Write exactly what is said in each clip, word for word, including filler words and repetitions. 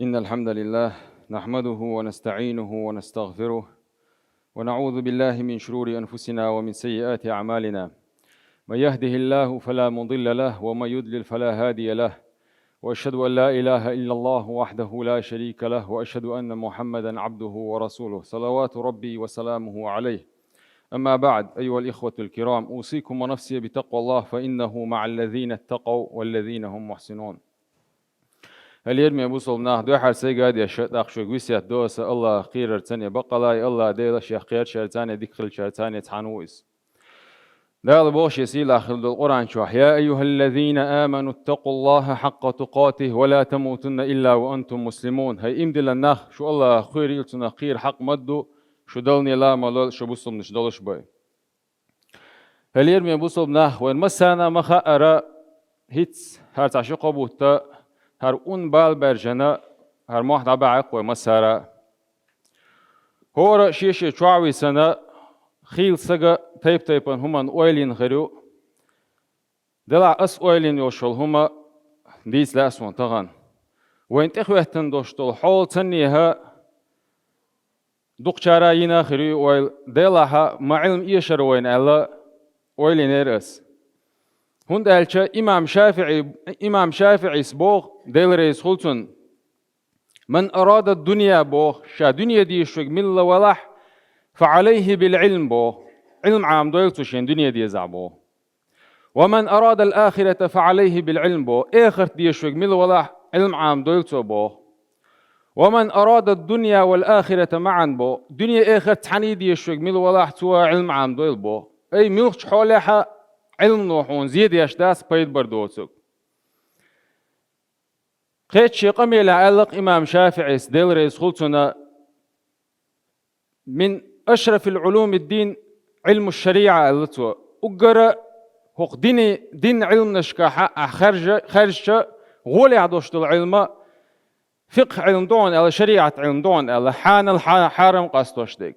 إن الحمد لله نحمده ونستعينه ونستغفره ونعوذ بالله من شرور أنفسنا ومن سيئات أعمالنا. من يهده الله فلا مضل له ومن يضلل فلا هادي له. وأشهد أن لا إله إلا الله وحده لا شريك له وأشهد أن محمدا عبده ورسوله صلوات ربي وسلامه عليه. أما بعد، أيها الإخوة الكرام، أوصيكم ونفسي بتقوى الله فإنه مع الذين اتقوا والذين هم محسنون. Хьалерме бусалба нах, дуьххьара сайга а деш, тӀаккха шуьга весет до аса: Аллах кхерар цане бакъалай, Аллах Дела шех кхерчар цане, дика хилчар цане цхьана ву иза. Дала боху шен сийлахь хилла долу Къуръан чохь: «يا أيها الذين آمنوا اتقوا الله حق تقاته ولا تموتن إلا وأنتم مسلمون». ХӀай иман диллина нах, шу Аллах кхерийла, цунах кхера хьакъ ма ду, шу далне ла ма лол, шу бусалбанаш долуш бай. Хьалерме бусалба нах, вайн массарна а ма хаъара, хӀинца хӀара цхьа ши-кхо бутт, хӀара ун бала баьржина, хӀара мохь дӀабаьхьира вайн массарна а. ХӀора шен-шен чохь висина, хийла сага тайп-тайпана хӀуманна ойла йина хир ю. Делахь ас ойла йина йолуш йолу хӀума дийца лаьа суна тахана. Вайна тӀехӀоьттина долуш долу хьол цхьаннеха дукхачара йина а хир ю ойла, делахь ма Ӏилма эшара вайна аьлла, ойла йинера ас. ХӀунда аьлча имам ШафиӀи, имам ШафиӀис боху, Дела реза хуьлу цунна: «من أراد الدنيا», боху, ша дуьне дезаш верг милла валахь, «فعليه بالعلم», боху, Ӏилма Ӏамадойла цо шен дуьне дезахь, боху. «ومن أراد الآخرة فعليه بالعلم», боху, эхарт дезаш верг мила валахь, Ӏилма Ӏамадойла цо, боху. «ومن أراد الدنيا والآخرة معا», боху, дуьне, эхарт цхьаьна дезаш верг мила валахь, цо Ӏилма Ӏамадойла, боху. Ай, муьлххачу хьолехь а Ӏилмано хьуна зен деш дац, пайда бар доцург. Кхечу шен къамелехь аьлла-кх имам ШафиӀис, Дела реза хуьлу цунна: «من أشرف علوم الدين علم الشريعة», аьлла цо. Уггара хӀокху дини, динан Ӏилманашкахь а хаьржа-, хаьржича, гӀолехь долуш долу Ӏилма фикъхӀ Ӏилма ду хьуна аьлла, шариӀат Ӏилма ду хьуна аьлла, хьанал хьа-, хьарам къастош дерг.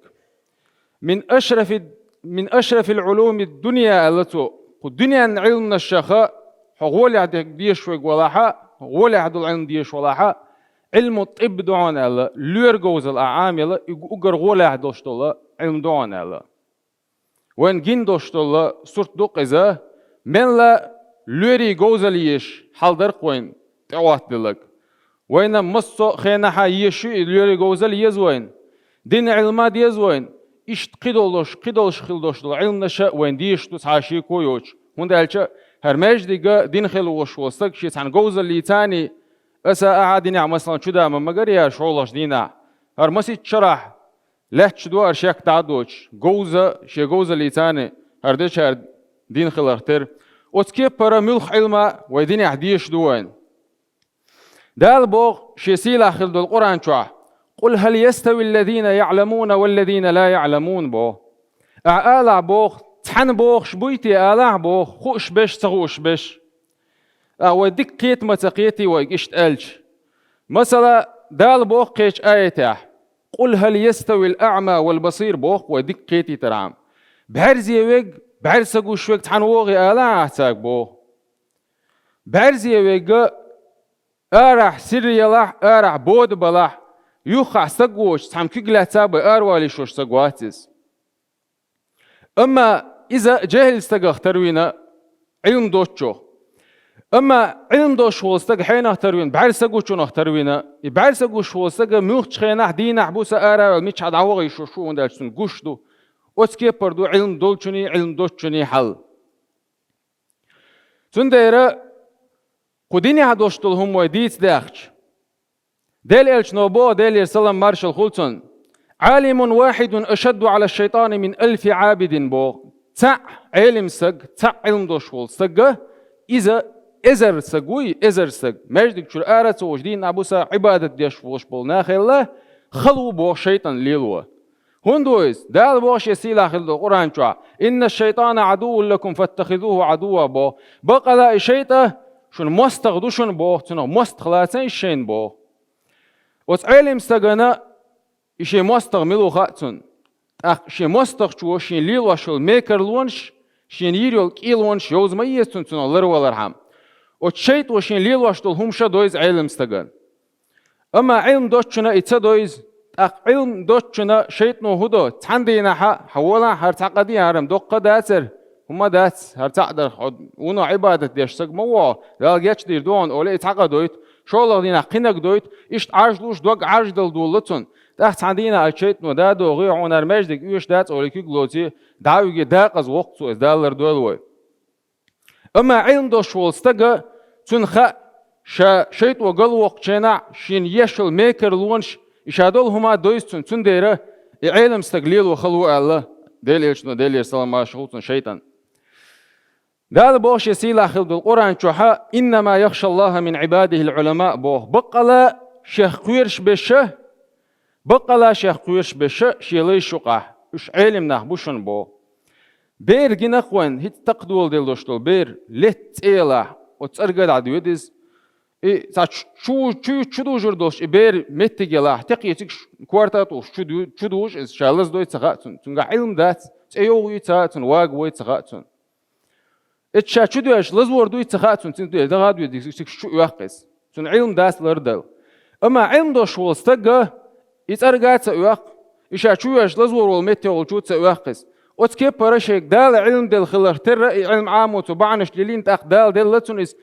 «من أشرف، من أشرف علوم الدنيا», аьлла цо, кху дуьненан Ӏилманашха хьо гӀолехь де-, дезаш верг валахь а, гӀолехь долу Ӏилма дезаш валахь а, «علم الطب» ду хьуна аьлла, лоьрийн говзалла ахь Ӏамаелла, и уггар гӀолехь долуш долу Ӏилма ду хьуна аьлла. Вайн гина долуш долу сурт ду-кх иза, мелла лоьрийн говзалла езаш хьал дара-кх вайна тӀехӀоттаделларг. Вайна массо а хенахь а езаш ю и лоьрийн говзалла, еза вайна. Динан Ӏилма деза вайна. Иштта кхидолуш, кхидолуш хила долуш долу Ӏилманаш а вайна дезаш ду цхьа а шеко йоцуш. ХӀунда аьлча хӀара маьждиге дин хила волуш волу стаг шен цхьана говзаллица, аса ахьа динехь, масалан, чу да ма-магара яра шолгӀачу дийнахь, хӀара масийтта шарахь лаьтташ ду хӀара шек дӀа а доцуш, говза, шен говзаллица хӀара дечара дин хиларх тера. Оцу кепара муьлхха Ӏилма вай динехь дезаш ду вайна. Дала боху шен сийлахь хилла долу Къуръан чохь: «قل هل يستوي الذين يعلمون والذين لا يعلمون», боху. Ахьа алахь, боху, цхьаьна бохуш буй те, алахь, боху, хууш берш, ца хууш берш. Ахьа вай дика кхета ма ца кхетий вайга иштта аьлча? Масала, Дала боху кхечу аятехь: «قل هل يستوي الأعمى والبصير», боху вай дика кхетийтархьама. БӀаьрзе верг, бӀаьрса гуш верг цхьаьна вогӀий алахь ахьа цаьрга, боху. БӀаьрзе верг арахь сирра ялахь, арахь бода балахь, юххехь стаг воцуш, цхьана куьг лаьцна бен аравала йиш йолуш стаг вац иза. Амма иза жехӀил стагах тарвина, Ӏилма доцучух. Амма Ӏилма долуш волу стаг хьенах тарвина, бӀаьрса гучунах тарвина, и бӀаьрса гуш волу стаг муьлххачу хенахь, дийнахь, буса ара а ваьлла, мичахь дӀаваха йиш йолуш ву, хӀунда аьлча цуьнан гуш ду оцу кепара ду Ӏилма долчуний, Ӏилма доцучуний хьал. Цундела кху динехь долуш долу хӀума вай дийца даьхча, Делан элчано боху, Делера салам-маршалла хуьлу цунна: «عالم واحد أشد على الشيطان من ألف عابد», боху. Цхьаъ Ӏелим стаг, цхьаъ Ӏилма долуш волу стаг, иза эзар стаг вуй, эзар стаг, маьждиг чуьра ара а ца волуш, дийнахь, буса Ӏибадат деш волуш болу нахелла хала ву боху шайтӀан лело. ХӀунда ву иза? Дала боху шен сийлахь хилла долу Къуръан чохь: «إن الشيطان عدو لكم فاتخذوه عدوا», боху. Бакъала и шайтӀа шуна мостагӀа ду шуна, боху, цунах мостагӀа лацийша шайна, боху. Оцу Ӏелим стагана и шен мостагӀа мила ву хаьа цунна. ТӀаккха шен мостагӀчо шен лелош йолу мекарлонаш, шена йийр йолу кӀелонаш йовза ма еза цунна, цунах ларвалархьама. Оцу шайтӀо шен лелош долу хӀума ша дойза Ӏелим стагана. Амма Ӏилма доцчунна и ца дойза, тӀаккха Ӏилма доцчунна шайтӀано хӀун до? Цхьан дийнахьа, хьа волахь, хӀара цхьа къа дий, хӀара-м доккха дацар, хӀума дац, хӀара цхьаъ дар, хьо вуно Ӏибадат деш саг ма ву, Дала гечдийр ду хьуна, олий, и цхьа къа дойту, шолгӀа дийнахь кхинаг дойту, иштта Ӏаржлуш, дог Ӏарждала долалу цунна. ТӀаккха цхьан дийнахьа шайтӀано дӀадогӀий, хьуна хӀара маьждиг оьшуш дац, олий, куьг лоций, дӀа а вигий, дакъаза воккху цо, иза Дала лардойла вай. Амма Ӏилма долуш волу стага, цунна хаьа, ша шайтӀо галвоккхучу хенахь, шена еш йолу мекарлонаш, и ша долу хӀума дойза цунна, цундела и Ӏелам стаг лело хала ву аьлла, Делан Элчано, Делера салам-маршалла хуьлда цунна, шайтӀан. Дала боху шен сийлахь хилла долу Къуръан чохь: «Иннама яхшаллаха мин Ӏибадихил Ӏулама», боху. Баккъала шех кхоьруш берш, баккъала шех кхоьруш берш шен лайш юкъахь, уьш Ӏелам нах бу шуна боху. Бер гина-кх вайн, хӀинца такха доладелла долуш долу бер, летта цӀе ялахь, оцу цӀерга дӀадоьду иза. И цхьа чу, чу, чу, чу дужур долуш и бер меттиг ялахь, текхе цига ш-, корта а тухуш чу ду-, чу дуьжу иза, ша лазадой ца хаьа цунна. Цуьнгахь Ӏилма дац, цӀе йовхо ца хаьа цунна, ваго вой ца хаьа цунна. Эццахь ша чу доьжча лазор дуй ца хаьа цунна, цуьнан тӀе даха а доьду, цига чу оьккху иза. Цунна Ӏилма дац лардала. Амма Ӏилма долуш волу стага и цӀерга а ца оьккху, и ша чу веш лазор волу меттехула чу ца оьккху иза. Оцу кеппара шайга Дала Ӏилма делла хиларх терра, и Ӏилма Ӏамо цу бахьанаш лелийна, тӀаккха Дала делла цунна иза.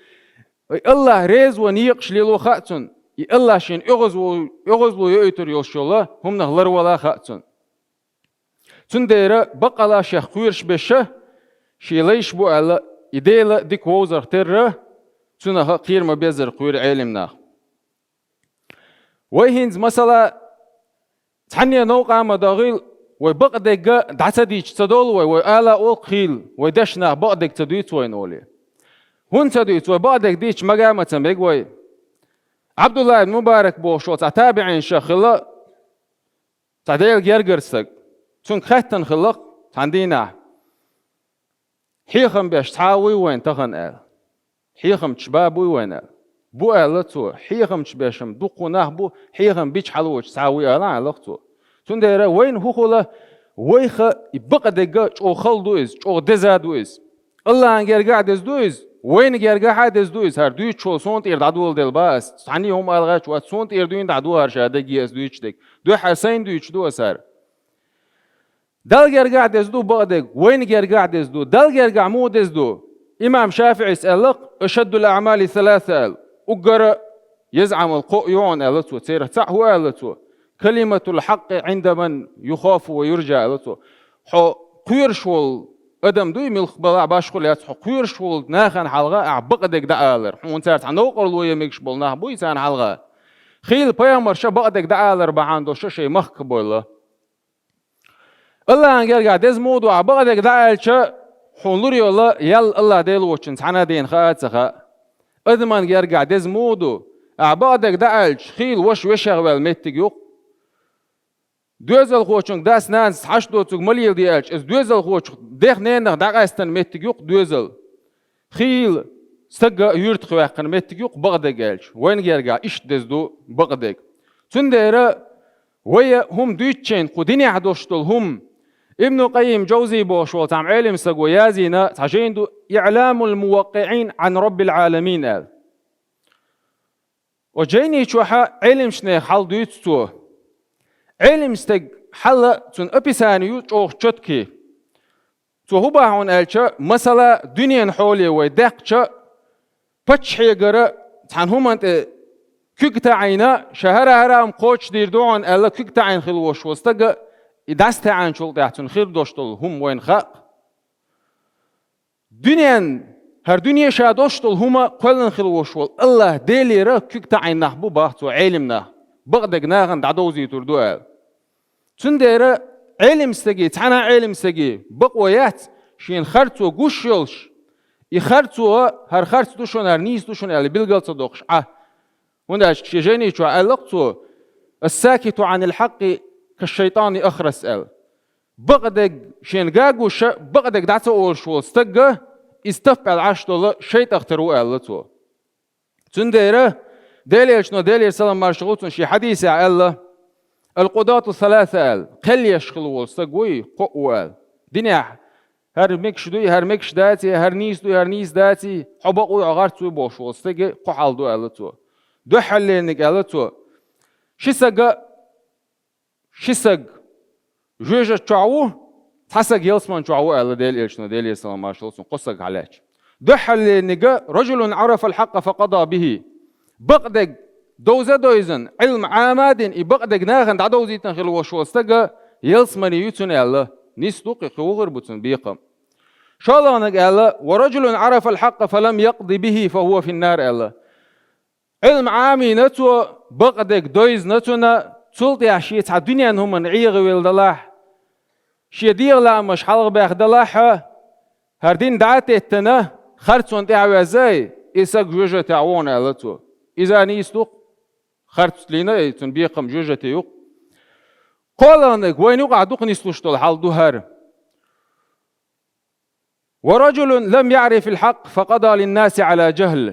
И Аллах реза ван некъаш лело хаьа цунна. И Аллах шена оьгӀазло, оьгӀазло йоуьйтур йолуш йолу хӀуманах ларвала хаьа цунна. Цундела баккъала шех кхоьруш берш шен лайш бу аьлла, и Дела дика вовзарх терра, цунах кхера ма-беззара кхоьру Ӏелам нах. Вай хӀинца, масала, цхьанне новкъа ма догӀийла, вай бакъдерг дӀа ца дийча ца довлу вай, вай ала олу-кх хийла, вай дешнах бакъдерг ца дуьйцу вайна олий. ХӀунда ца дуьйцу, вай бакъдерг дийча мага ма ца мега вай. Ӏабдулла ибн Мубарак бохуш волу цхьа табиӀинех хилла, цхьа Делан гергара стаг. Цуьнга хаьттина хилла-кх цхьана дийнахь: «Хьехам беш цхьа а вуй вайна тахана?» — аьлла. «Хьехамчаш ба буй вайна?» — аьлла. «Бу», — аьлла цо. «Хьехамчаш беш-м дуккха нах бу, хьехам бича хьалавочу цхьа а вуй», — аьлла, аьлла-кх цо. Цундела вайна хӀун хуьлу, вайх и бакъдерг чӀогӀа хала ду иза, чӀогӀа деза ду иза. Аллахьан гергахь а деза ду иза, вайна гергахь а деза ду иза, хӀара дуьйцуш волу суна тӀера дӀадоладелла ба ас. Цхьанне а хӀума ала гӀерташ вац, суна тӀера дуьйна дӀадо хӀара ша дерриге ас дуьйцуш дерг. Дуьххьара сайна дуьйцуш ду ас хӀара. Далла гергахь а деза ду бакъдерг, вайна гергахь а деза ду. Далла гергахь муха деза ду? Имам ШафиӀис аьлла-кх: «Ашаддул аъмали саласа», — аьлла. Уггара еза Ӏамал кхоъ ю хьуна, аьлла цо. Церах цхьаъ хӀун аьлла цо? «Калиматул хьакъкъи Ӏинда ман юхафу ва юржа», — аьлла цо. Хьо кхоьруш волу адам дуй, муьлхха балахь башхо лаьцна, хьо кхоьруш волу нахана хьалха ахь бакъдерг дӀаалар. Хьуна цара цхьа новкъарло ян мегаш болу нах буй царна хьалха. Хийла пайхамарша бакъдерг дӀаалар бахьана долуш шайн махка бойла. Аллахьан гергахь деза муха ду, ахь бакъдерг дӀааьлча, хьуна лур йолу ял Аллахь Дела воцчунна цхьана а дена хаа а ца хаьа. Адаман гергахь деза муха ду, ахь бакъдерг дӀааьлча, хийла ваша вешех ваьлла меттиг ю-кх. Доьзалхочуьнга дас-нанас хьашт доцург ма леладе аьлча, иза доьзалхочух дех-ненах дӀакъаьстина меттиг ю-кх доьзал. Хийла стаг а юьртах ваьккхина меттиг ю-кх бакъдерг аьлча. Вайна гергахь иштта деза ду бакъдерг. Цундела вай хӀума дуьйцучийн кху динехь долуш долу хӀума. Ибн Къаййим Джавзи бохуш волу цхьа Ӏелим стага язйина цхьа жайна ду, «Иъламул муваккъиӀин Ӏан Раббил Ӏаламин», — аьлла. Оцу жайни чохь Ӏелимашнех хьал дуьйцу цо. Ӏелим стеган хьал, цуьнан описание ю чӀогӀа чёткий. Цо хӀун боху хьуна аьлча, масала, дуьненан хьоле вай даьккхича, паччахьегара цхьана хӀуманна тӀе куьг таӀийна, ша хӀара-хӀара хӀума кхочушдийр ду хьуна аьлла, куьг таӀийна хилла волуш волу стага, и дӀасатаьӀначул тӀаьхьа цуьнан хир долуш долу хӀума вайна хаьа. Дуьненан, хӀара дуьне ша долуш долу хӀума кхоьллина хилла волуш волу Аллахь Делера куьг таӀийна нах бу, боху цо, Ӏелим нах, бакъдерг нахана дӀадовзуьйтур ду аьлла. Цундела Ӏелим стаге, цхьана а Ӏелим стаге бакъо яц, шена харцо гуш йолуш, и харцо, хӀара харц ду шуна, хӀара нийса ду шуна аьлла, билгал ца доккхуш Ӏа. ХӀунда аьлча шен жайни чохь аьлла-кх цо: «Ас-сакиту Ӏанил хьакъкъи каш-шайтӀани ахрас», — аьлла. Бакъдерг шена гуш а, бакъдерг дӀа ца олуш волу стаг, иза таппа аьлла Ӏаш долу шайтӀах тера ву аьлла цо. Цундела Делан Элчано, Делера салам-маршалла хуьлда цунна, шен хьадисехь аьлла: «Ал-къудату саласа», — аьлла, кхел еш хилла волу стаг вуй, кхоъ ву аьлла. Динехь хӀара мегаш дуй, хӀара мегаш даций, хӀара нийса дуй, хӀара нийса даций, хьо бакъ вуй, хьо харц вуй бохуш волу стеган кхо хьал ду аьлла цо. Дуьххьарлерниг аьлла цо: Ши сага, ши саг жоьжа чохь ву, цхьа саг ялсман чохь ву аьлла Делан Элчано, Делера салам маршалла цунна, кхо саг хьалаьцча. Дуьххьарлерниг: «Раджулун арафал хьакъа факъада бихи». Бакъдерг довза а довзийна, Ӏилма Ӏама а дина, и бакъдерг нахана дӀадовзийтина хила волуш волу стага ялсмани ю цунна аьлла. Нийса ду-кх и, кхин вухур бу цунна бекхам. ШолгӀаниг аьлла: «Ва раджулун арафал хьакъа фалам якъди бихи фахува финнар», аьлла. Ӏилма Ӏамийна цо, бакъдерг довзийна цунна, цул тӀаьхьа шен цхьа дуьненан хӀуманна Ӏехавелла далахь, шен дегӀан лаамаш хьалхабаьхна далахь, хӀара дин дӀа а теттина, харцонна тӀаьхьаваьзза, и саг жоьжахатехь ву хьуна аьлла цо. Иза нийса ду-кх, харцлийна а, цунна бекхам жоьжахати ю-кх. КхоалгӀаниг, вайна юкъахь дукха нислуш долу хьал ду хӀара. «Ва раджулун лам яърифил хьакъ факъада линнаси Ӏала джахл».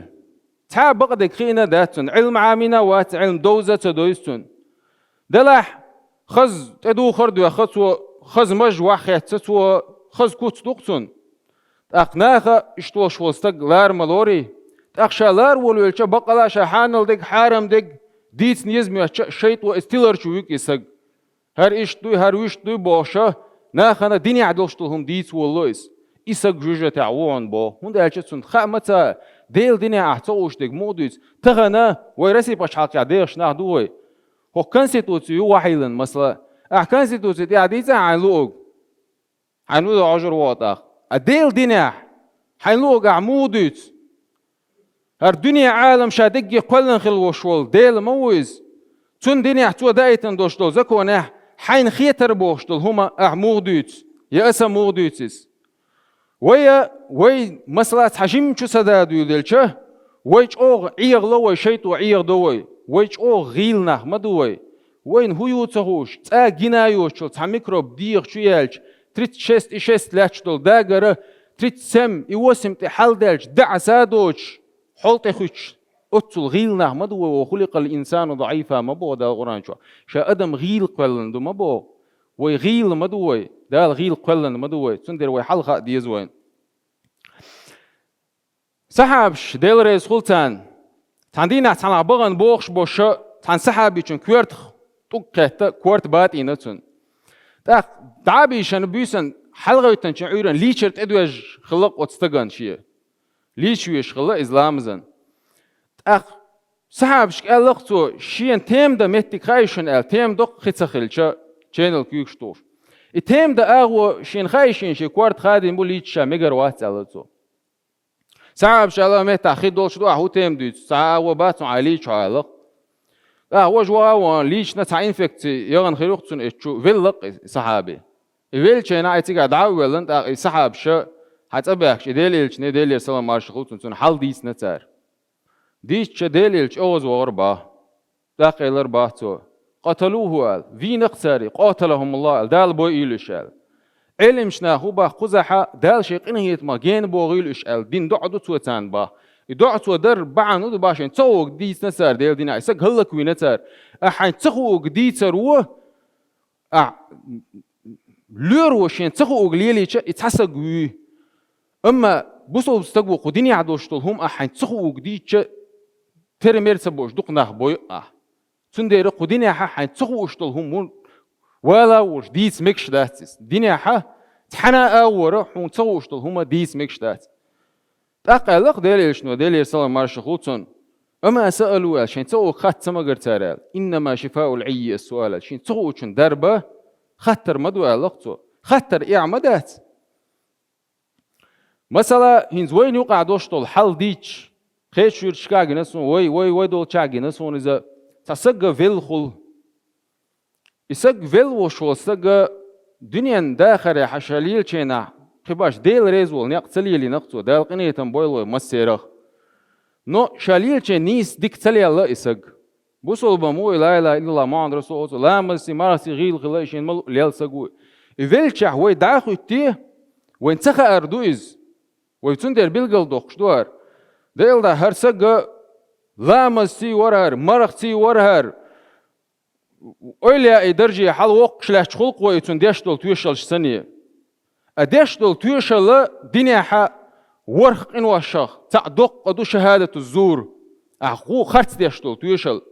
Цхьа а бакъдерг хиъна а дац цунна, Ӏилма Ӏамийна а вац, Ӏилма довза а ца довзу цунна. Делахь, хаза тӀедухар а доьхна цо, хаза маж охьахецна цо, хаза куц ду-кх цунна. ТӀаккха наха иштта волуш волу стаг лара ма лорий. ТӀаккха ша лара волавелча, баккъала а ша хьанал дерг, хьарам дерг дийцина еза моьттуча а, шайтӀо иза тиларчо вуьгу и саг. ХӀара иштта дуй, хӀара вуьшта дуй бохуш, нахана динехь долуш долу хӀума дийца волало иза. И саг жоьжахатехь ву хьуна боху, хӀунда аьлча цунна хаа ма ца, Делан динехь ахь ца хууш дерг муха дуьйцу. Тахана вай Россин пачхьалкхехь дехаш нах ду вай. ХӀокху конституци ю охьайиллина, масала. Ахь конституци тӀехь дийцахь хьайна луург? Хьайна луург хьожур ву тӀаккха. А Делан динехь хьайна луург ахь муха дуьйцу? ХӀара дуьне, Ӏалам ша дерриге кхоьллина хила волуш волу Дела ма ву иза. Цуьнан динехь цо даийтина долуш долу законехь хьайна хетар бохуш долу хӀума ахь муха дуьйцу, я аса муха дуьйцу иза? Вай а, вай, масала, цхьа жимма чу са да дуьйладелча, вай чӀогӀа Ӏехало вай, шайтӀо Ӏехадо вай. Вай чӀогӀа гӀийла нах ма ду вай. Вайна хӀун ю ца хууш, цӀа гина а йоцучул цхьа микроб дегӀа чу яьлча, тридцать шесть и шесть лаьтташ долу дагара, тридцать семь и восемь тӀе хьалдаьлча, даӀаса а доцуш, хьол тӀе хуьттуш, оццул гӀийла нах ма ду вай, «ва хуликъал инсану даӀифа» ма боху Дала Къуръан чохь. Ша адам гӀийла кхоьллина ду ма боху. Вай гӀийла ма ду вай, Дала гӀийла кхоьллина ма ду вай. Цундела вай хьалха а деза вайна. Сахьабаш, Дела реза хуьлда царна, цхьана дийнахь цхьа нах бахана бохуш болуш, цхьана сахьабичун коьртах тӀулг кхетта, корта батӀийна цунна. ТӀаккха дӀа а бийшина, буьйсанна хьалагӀевттинчу Ӏуьйранна лийчар тӀедоьжна хилла оцу стагана шен. Лийча везаш хилла иза ламазан. ТӀаккха сахьабашка аьлла-кх цо, шена тема дан меттиг хаий шуна аьлла, тема доккха хи ца хилча, ченал куьйгаш тухуш. И тема дан агӀо шена хаий шена, шен корта хадийна бу, лийча ша мегар вац аьлла цо. Сахьабаша аьлла, меттахь хи долуш ду, ахь хӀун тема дуьйцу, цхьа а агӀо бац хьуна, хьайн лийча хьо аьлла-кх. ТӀаккха важа ваха а вахана, лийчина цхьа инфекци яхана хир ю-кх цунна, и чу велла-кх и сахьаби. И веллачу хенахь и цигахь дӀа а воьллина, тӀаккха и сахьабаша хьан цӀа баьхкича, и Делан Элчане, Делера салам маршалла хуьлда цунна, цунна хьал дийцина цара. Дийцича, Делан Элча оьгӀазвахара боху. ТӀаккха элира боху цо: «Къаталуху», аьлла. Вийна-кх цара и, «Къаталахумуллах», аьлла, Дала бойийла уьш аьлла. Ӏеламчу наха хӀун боху кхузахь, Дала шен къинхетамах гена бохийла уьш аьлла, дина доӀа ду цо царна боху. И доӀа цо дар бахьана хӀун ду боху, шайна ца хуург дийцина цара Делан динехь, и саг хӀаллаквийна цара. Ахь хьайна ца хуург дийцаро, ахь лоьро шен ца хуург лелийча, и цхьа саг вуй. Амма бусалба стаг ву, кху динехь долуш долу хӀума ахь хьайна ца хуург дийцча, тера-мера ца боуш дукха нах бойу ахь. Цундела кху динехь хьайна ца хууш долу хӀума вала а волуш дийца мегаш дац иза. Динехь цхьана а агӀора хьуна ца хууш долу хӀума дийца мегаш дац. ТӀаккха аьлла-кх Делан Элчано, Делера салам маршалла хуьлда цунна: «Ама саалу», аьлла, шайн ца хуург хатта ца магара цара аьлла. «Иннама шифаул Ӏиййи ас-суал», аьлла, шен ца хуучун дарба хаттар ма ду аьлла-кх цо. Хаттар эхь ма дац. Масала, хӀинца вайна юкъахь долуш долу хьал дийцча, кхечу юьрташкахь гина суна, вай, вай, вай долчохь гина суна иза, цхьа саг велла хуьлу. И саг велла волуш волу стаг дуьненан дахарехь ша лелачу хенахь, кхин баш Дела реза волу некъ ца лелийна-кх цо, Дала къинхетам бойла вай массерах. Но ша лелачу хенахь нийса дика ца лелла и саг. Бусалба ма ву и, ла илаха иллаллах Мухьаммад расулуллах, ламазций, мархаций гӀийла хилла и, шена ма-луъу лелла саг ву и. И веллачохь вай дӀа а хӀуьттий, вайна ца хаар ду иза. Вай цундела билгалдоккхуш ду хӀара. Делан дуьхьа, хӀара саг ламазций вара хӀара, мархаций вара хӀара, эвлаяийн дарже хьалавоккхуш лаьтташ хуьлу-кх вай цунна деш долу тоьшаллаш санна. А деш долу тоьшалла динехь ворхӀ къиношах цхьаъ доккха ду шахӀадату зур. Ахь гӀу харц деш долу тоьшалла.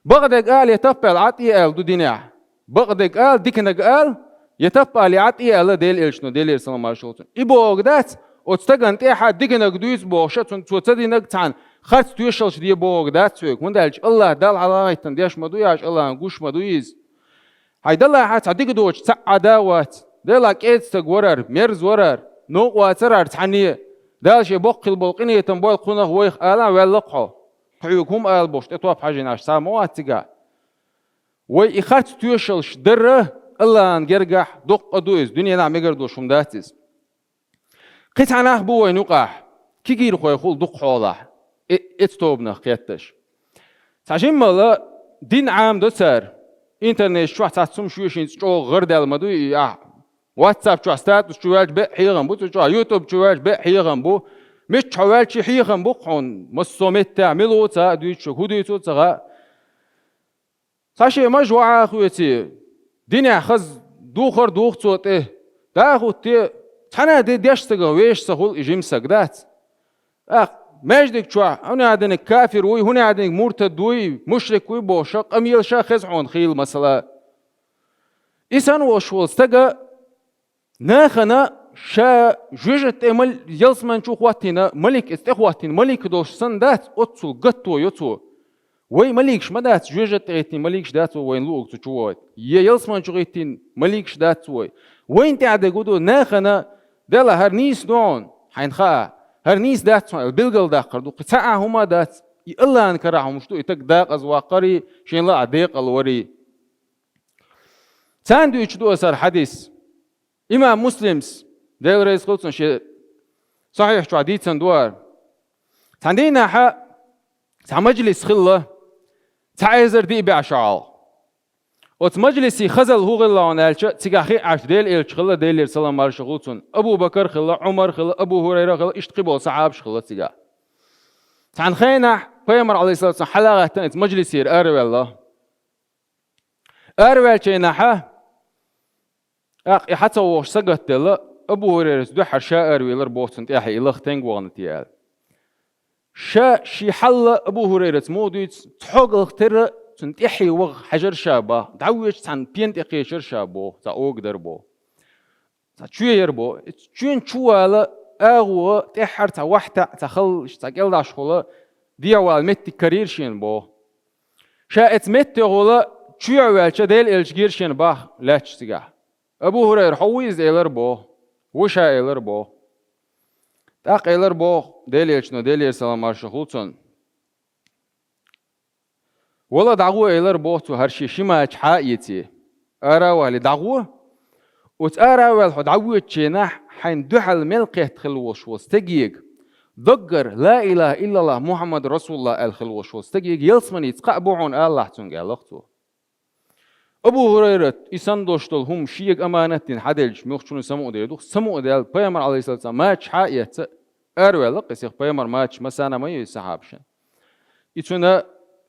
Бакъдерг ала, я таппа ала, Ӏад а ала ду динехь. Бакъдерг ала, диканиг ала, я таппа ала, Ӏад а ала Делан элчано, Делера салам-маршо хуьлда цунна. И бохург дац, оцу стагана тӀехь диканиг дуьйцу бохуш, цунна цо ца динарг цхьаьна харц тоьшаллаш де бохург дац хьоьга, хӀунда аьлча АллахӀ Далла хьалагӀаттина деш ма ду, я аша АллахӀана гуш ма ду иза. Хьайн далахь цхьа дика доцуш цхьа а да а вац. Делахь кӀеда стаг варар, мерза варар, новкъа вацарар цхьаьна. Дала шен боккхийла болу къинхетам бойла кхунах, вайх, ала а ваьлла-кх хьо. Тхоьга хӀума ала бохуш, тӀе топ хьажийна аш цхьа а ма вац цигахь. Вай и харц тоьшаллаш дар АллахӀана гергахь доккха а ду иза, дуьненахь мегар долуш хӀума дац иза. Кхин цхьа нах бу вайна юкъахь, кегийрхой хуьлу дукха хьолахь, э-, эцу тобанах кхетташ. Цхьа жиммала дин Ӏамадо цара, интернет чохь цхьацца хӀума шоьшинца чӀогӀа гӀарадаьлла ма дуй и ахь. WhatsApp чохь статус чу ваьлча беа хьехам бу цу чохь, YouTube чу ваьлча беа хьехам бу. Миччахь ваьлча хьехам бу-кх хьуна, массо а меттехь мила ву ца а дуьйцуш, хӀун дуьйцу ца а. Цхьа шен маж вахьа а хоьций, динехь хаза духар а духу цо тӀе, дӀа а хӀуттий, цхьана а де деш стагах вешан ца хуьлу и жима стаг дац. ТӀаккха маьждиг чохь хӀун аьлла динарг кафир вуй, хӀун аьлла динарг муртад вуй, мушрик вуй бохуш, къамелаш а хеза хьуна хийла масала. И санна волуш волу стага нахана ша жоьжат тӀе мал-, ялсаман чу хӀоттийна малик, иза тӀехӀоттийна малик долуш санна дац, оццул гатто йо цо. Вай маликаш ма дац, жоьжат тӀе хӀиттийна маликаш дац вай, вайна луург цу чу вахийта. Я ялсаман чу хӀиттийна маликаш дац вай. Вайна тӀехь дерг хӀун ду, нахана, Дела, хӀара нийса ду хьуна, хьайна хаьа, хӀара нийса дац хьуна аьлла билгалдаккхар ду, кхин цхьа а хӀума а дац. И АллахӀан карахь хӀумаш ду, и стаг декъаза ваккхарий, шен лаахь декъала варий. Царна дуьйцуш ду аса хӀара хьадис. Имам Муслимс, Дела реза хуьлда цунна, шен Сахьихь чохь дийцина ду хӀара. Цхьана дийнахь цхьа мажлис хилла, цхьа эзар диъ бӀе шо хьалха. Оцу мажлисан хазалла хӀун хилла хьуна аьлча, цигахь хиъна Делан элча хилла, Делера салам-маршо хуьлда цунна. Абу Бакар хилла, Ӏумар хилла, Абу ХӀурайра хилла, иштта кхин болу сахьабаш хилла цигахь. Цхьана хенахь пайхамар, Ӏалайхиссалату вассалам, хьала а гӀаьттина, оцу мажлисера араваьлла. Араваьллачу хенахь, тӀаккха и хьа ца вогӀуш сагатделла, Абу ХӀурайрас дуьххьара ша аравелира боху цунна тӀаьхье, и лаха стенга вахана те аьлла. Ша шен хьал Абу ХӀурайрас муха дуьйцу, цхьогалгӀа терра цунна тӀаьхье ваха хьаьжира ша боху, дӀавоьдуш цхьана пен тӀе кхечира ша боху, цхьа ога дара боху. Цхьа чоь яра боху. Оцу чоьнан чу вала агӀо тӀаьххьара цхьа вахьтаьӀ, цхьа халлаш, цхьа кӀелдӀашхула дехьавала меттиг карийра шена боху. Ша оцу меттехула чоьхьа ваьлча, Делан элча гира шена боху лаьтташ цигахь. Абу ХӀурайра, хьо ву иза, элира боху. Ву ша, элира боху. ТӀаккха элира боху Делан элчано, Делера салам-маршо хуьлда цунна. Вала дӀагӀо, элира боху цо, хӀара шен ши мача хьа а эций. Ара а валий дӀагӀо. Оцу ара а ваьлла хьо дӀавоьдучу хенахь, хьайна дуьхьал мел кхетта хилла волуш волу стегега даггара «Ла илаха иллаллах, Мухьаммад расулуллах» аьлла хилла волуш волу стегега ялсаманица кхаъ бу хьуна алалахь цуьнга, аьлла-кх цо. Абу ХӀурайрат и санна долуш долу хӀума шега аманат дина хьаделча, муьлххачунна самукъадер ду-кх, самукъадаьлла, пайхамар, Ӏалайхиссалату вассалам, мача хьа а эцна, араваьлла-кх иза, пайхамар мача массарна а ма йойла сахьабашна. И цуьнан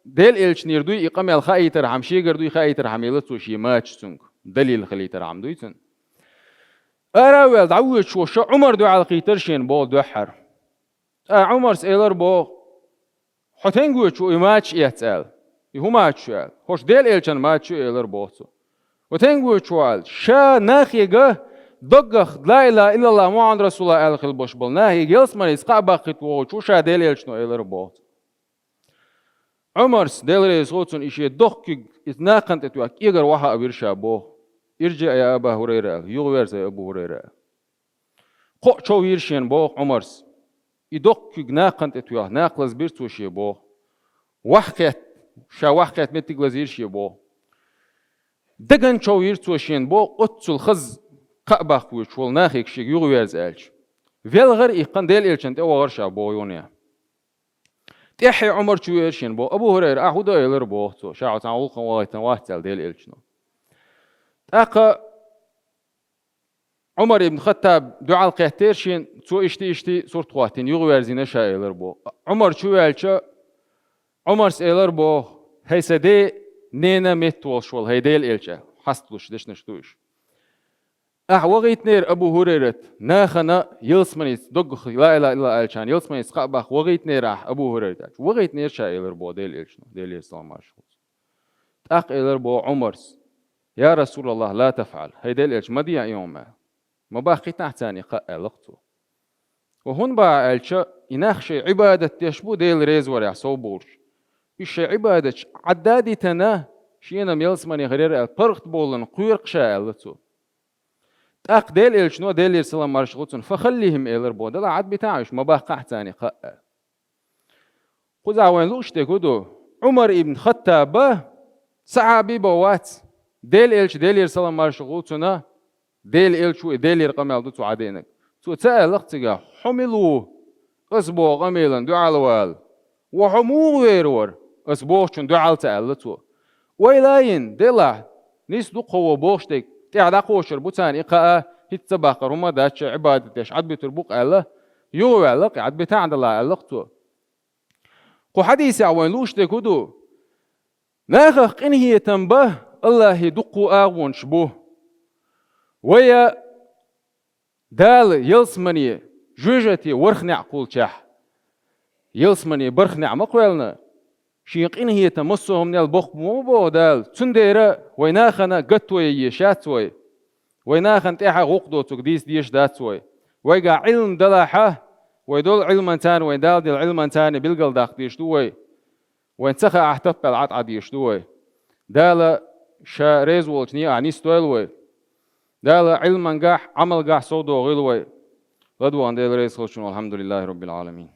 Делан элчанера дуй и къамел хаийтархьама, шегара дуй хаийтархьама елла цо шен мача цуьнга, далил хилийтархьама дуй цуьнан. Ара а ваьлла дӀавоьдуш волуш Ӏумар дуьхьал кхийтира шена боху дуьххьара. ТӀаккха Ӏумарс элира боху: «Хьо стенга воьдуш ву и мача эцна?» – аьлла. «И хӀун мача ю?» – аьлла. «ХӀорш Делан элчан мача ю», – элира боху цо. «Хьо стенга воьдуш ву?» – аьлла. «Ша нахега даггах «Ла илаха иллаллах, Мухьаммад расулуллах» аьлла хилла болуш болу нахега ялсаманица кхаъ баккхийта вогӀуш ву ша Делан элчано», – элира боху цо. Ӏумарс, Дела реза хуьлда цунна, и шен доккхаг иза накхана тӀе тоьхна кӀегар вахьа а вира ша боху: «Ирджиъ я Аба ХӀурайра», – аьлла, «Юхавоьрза, ай Абу ХӀурайра», – аьлла. Кхоъ чов йира шена боху Ӏумарс. И доккхаг накхана тӀе тоьхна, накха лазбира цо шен боху. Вахьа кхетта, ша вахьа кхетта меттиг лазийра шен боху. Дагна чов йира цо шена боху, оццул хаза кхаъ баккха воьдуш волу нахега шега юхаверза аьлча. ВелгӀара иккхина Делан элчан тӀе вахара ша боху юханехьа. ТӀаьххье Ӏумар чу веара шена боху. «Абу ХӀурайра, ахь хӀун до?» – элира боху цо, ша хьо цхьана гӀуллакхана вахийтина вац аьлла Делан элчано. ТӀаккха Ӏумар ибн Хаттаб дуьхьал кхеттера шена, цо иштта-иштта сурт хӀоттийна, юхаверзийна ша, элира боху. Ӏумар чу ваьлча, Ӏумарс элира боху: «ХӀай сан ден ненан метта волуш волу, хӀай Делан элча», – хьасталуш дешнаш ду уьш. «Ахь вахийтинера Абу ХӀурайрат, нахана ялсаманица доггах ла илаха иллаллах аьллачарна ялсаманица кхаъ баккха вахийтинера ахь Абу ХӀурайрат?» аьлча. «Вахийтинера ша», – элира боху Делан элчано, Делан салам-маршо хуьлда цунна. ТӀаккха элира боху Ӏумарс: «Я Расулаллах, ла тафӀал, хӀай Делан элча, ма де и хӀума. Ма баккхийтахьа царна и кхаъ», — аьлла-кх цо. Ва хӀунда боху аьлча, и нах шайн Ӏибадат деш бу Дела реза варехь совбовлуш. Уьш шайн Ӏибадаташ Ӏадда а дитина, шена-м ялсамане хир яра аьлла, паргӀатбовларна кхоьру-кх ша, аьлла цо. ТӀаккха Делан элчано, Делера салам-маршалла хуьлда цунна: «Фахаллихим, — элира боху, — делахь, Ӏадбитахьа уьш, ма баккхахьа царна и кхаъ», — аьлла. Кхузахь вайна лууш дерг хӀун ду? Ӏумар ибн Хаттаба сахьаби бен вац, Делан элча, Делера салам-маршалла хуьлда цунна, Делан элча ву и, Делера къамел ду цо Ӏадеънарг. Цо ца аьлла-кх цигахь: «Хьо мила ву ас боху къамелана дуьхьал вала? Ва хьо муха вер вара ас бохучунна дуьхьал?» — ца аьлла цо. «Ойла йина, делахь, нийса ду-кх хьо бохуш дерг, тӀаьхьа дӀакхочур бу царна и кхаъ, хӀинца ца баккхар хӀума а дац, шайн Ӏибадат деш Ӏадбитур бу-кх», — аьлла, юхаваьлла-кх и, Ӏадбитахьа делахь, аьлла-кх цо. Кху хьадисехь вайна лууш дерг хӀун ду? Нахах къинхетам бан АллахӀан дуккха агӀонаш бу. Вай Дала ялсамане, жоьжахате ворхӀ неӀ кхуллучехь, ялсамане бархӀ неӀ ма кхоьллина, шен къинхетам массо а хӀуманел боккха бу ма боху Дала. Цундела вай нахана гатто ян езаш яц вай. Вай нахана тӀаьхьа гӀуллакх доцург дийца дезаш дац вай. Вайгахь Ӏилма далахьа, вай долу Ӏилманца, вайна Дала делла Ӏилманца билгалдаккха дезаш ду вай. Вайна ца хаахь, таппаьлла Ӏад Ӏа дезаш ду вай. Дала Ша реза волчу некъахь нисдойла вай. Дала Ӏилмангахь, Ӏамалгахь совдохийла вай. ЛадогӀан Дела реза хуьлда шуна, валхьамдулиллахӀи роббил Ӏаламин.